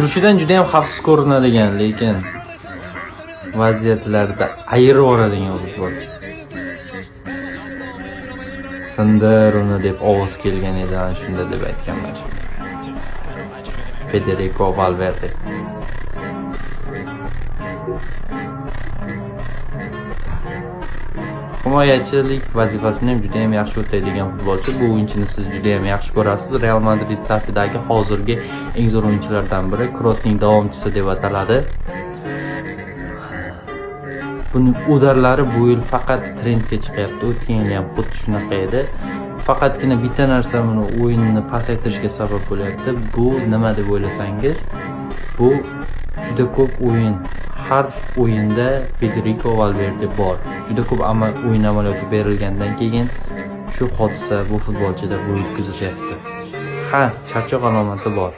Turishidan juda ham xavfsiz ko'rinadigan, lekin vaziyatlarda ayirib yuboradigan futbolchi. Sindir uni deb ovoz kelgan edi ana shunda deb aytganman. Federico Valverde. Himoyachilik vazifasini ham juda ham yaxshi o'taydigan futbolchi. Bu o'yinchini siz juda ham yaxshi ko'rasiz. Real Madrid safidagi hozirgi eng zo'r o'yinchilardan biri, Kroosning davomchisi deb ataladi. Buning udarlari bu yil faqat trendga chiqyapti. O'tgan yil ham xuddi shunaqa edi. Faqatgina bitta narsa buni o'yinni pasaytirishga sabab bo'lyapti. Bu nima deb o'ylasangiz, bu juda ko'p o'yin. Har o'yinda Federico Valverde bor. Juda ko'p o'yin amaliyoti berilgandan keyin shu hodisa bu futbolchida bo'lib kuzatyapti. Ha, charchoq alomati bor.